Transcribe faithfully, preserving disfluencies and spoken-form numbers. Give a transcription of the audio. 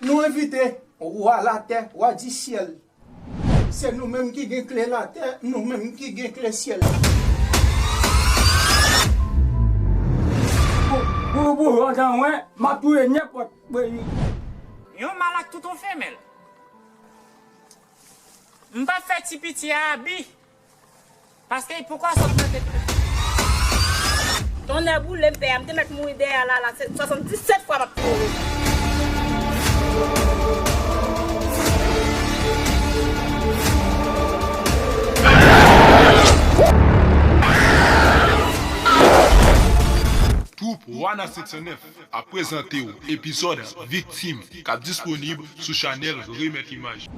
Nou envite wa latè, wa di syèl. Se nou menm ki gen kle latè, nou menm ki gen kle syèl. Pou, pou, pou, antan mwen, m ap touye nenpòt peyi. Yon mal ak tout yon femèl. M p ap fè ti piti a abi. Paske li poko sot nan tèt mwen. Tonnè boule m pè a, m te mèt mouri dèyè la, la, se swasanndisèt fwa m ap mouri. Twoup Wana senk san nèf ap prezante w epizòd Viktim k ap disponib sou chanèl Remèt Imaj.